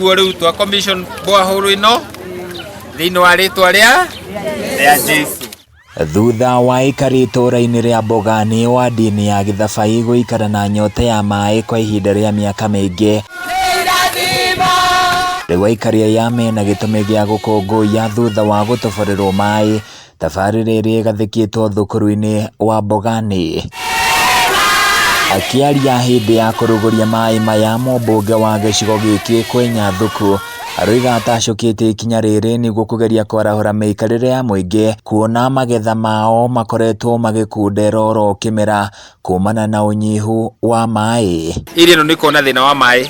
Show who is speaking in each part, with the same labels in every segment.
Speaker 1: Guo rĩu twa commission borehole ĩno thĩinĩ wa rĩtwa rĩa rĩa Jesu.
Speaker 2: Thutha wa aikari itũũra-inĩ rĩa Mbogani wadi-inĩ ya Gĩthabai gũikara na nyota ya maĩ kwa ihinda rĩa mĩaka mĩingĩ, rĩu aikari aya mena gĩtũmi gĩa gũkũngũiya thutha wa gũtoborerwo maĩ tabarĩra ĩrĩa ĩgathĩkĩtwo thukuru-inĩ wa Mbogani. Akĩaria hĩndĩ ya kũrugũria maĩ maya mũmbunge wa gĩcigo gĩkĩ Kwenya Thuku aroiga atacũkĩte ikinya rĩrĩ nĩguo kũgeria kwarahũra mĩikarĩre ya mũingĩ kuona magetha mao makoretwo magĩkundera oro kĩmera kumana na ũnyihu wa maĩ.
Speaker 1: Area ĩno nĩ ĩkoragwo na thĩna wa maĩ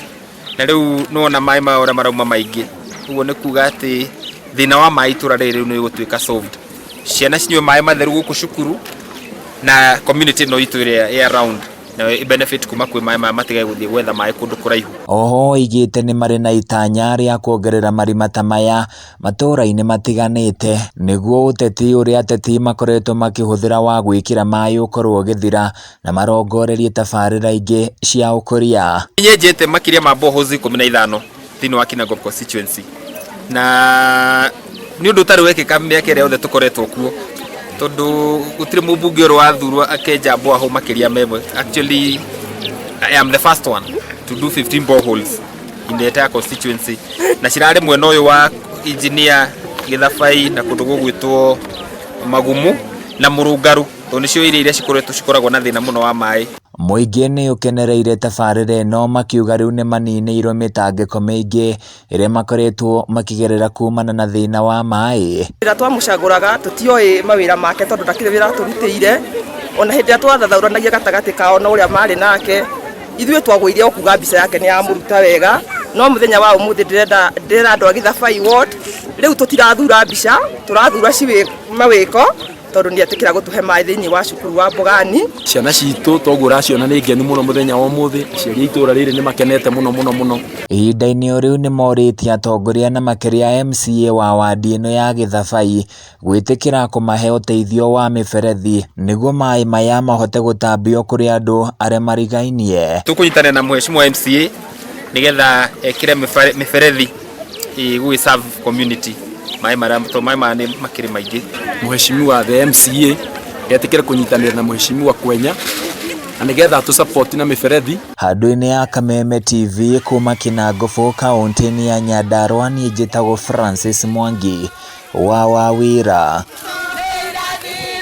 Speaker 1: na rĩu nĩwona maĩ maya ũrĩa marauma maingĩ ũguo nĩ kuga atĩ thĩna wa maĩ itũra rĩrĩ rĩu nĩ ũgũtuĩka solved. Ciana cinyue maĩ matheru gũkũ cukuru na community ĩno itũ ĩrĩa ĩ around nayo ĩ benefit kuma kwĩ maĩ maya matige gũthiĩ gwetha maĩ kũndũ kũraihu.
Speaker 2: Oho oigĩte nĩ marĩ na itanya rĩa kuongerera marima ta maya matũũra-inĩ matiganĩte nĩguo ũteti ũrĩa ateti makoretwo makĩhũthĩra wa gwĩkĩra maĩ ũkorwo ũgĩthira na marongorerie tabarĩra ingĩ cia ũkũria.
Speaker 1: Nyenjete makĩria ma boreholes 15 thĩinĩ wa Kinangop constituency na nĩ ũndũ ũtarĩ wekĩka mĩaka ĩrĩa yothe tũkoretwo kuo tondũ gũtirĩ mũmbunge ũrĩ wathurwo akenja borehole makĩria ma ĩmwe. Actually, I am the first one to do 15 boreholes in the entire constituency na cirarĩ mwena ũyũ wa engineer Gĩthabai na kũndũ gũgwĩtwo Magumu na Mũrũngarũ tondũ nĩcio area iria cikoretwo cikoragwo na thĩna mũno wa maĩ.
Speaker 2: Mũingĩ nĩ ũkenereire tabarĩra ĩno makiuga rĩu nĩ maninĩirwo mĩtangĩko mĩingĩ ĩrĩa makoretwo makĩgerera kumana na thĩna wa maĩ.
Speaker 3: Rĩrĩa twamũcagũraga tũtioĩ mawĩra make tondũ ndakĩrĩ wĩra atũrutĩire, ona hĩndĩ ĩrĩa twathathaũranagia gatagatĩ kao na ũrĩa marĩ nake, ithuĩ twagũire o kuga mbica yake nĩ yamũruta wega, no mũthenya wa ũmũthĩ ndĩrenda ndĩrera andũ a Gĩthabai ward, rĩu tũtirathura mbica, tũrathura mawĩko tondũ nĩ etĩkĩra gũtũhe maĩ thĩinĩ wa cukuru wa Mbogani.
Speaker 4: Ciana citũ toguo ũraciona nĩ ngenu mũno mũthenya wa ũmũthĩ, aciari a itũra rĩrĩ nĩ makenete mũno mũno mũno.
Speaker 2: Ihinda-inĩ o rĩu nĩ morĩtie atongoria na makĩria MCA wa wadi ĩno ya Gĩthabai gwĩtĩkĩra kũmahe ũteithio wa mĩberethi nĩguo maĩ maya mahote gũtambio kũrĩ andũ arĩa marigainie.
Speaker 1: Tũkũnyitanĩra na mheshimiwa MCA nĩgetha ekĩre mĩberethi ĩgũgĩ serve community maĩ marĩa tondũ maĩ maya nĩ makĩrĩ maingĩ.
Speaker 4: Mheshimiwa the MCA etĩkĩre kũnyitanĩra na Mheshimiwa Kwenya na nĩgetha atũ support na mĩberethi.
Speaker 2: Handũ-inĩ ya Kameme TV kuma Kinangũbũ kaũntĩ-inĩ ya Nyandarua niĩ njĩtagwo Francis Mwangi wa Wawira.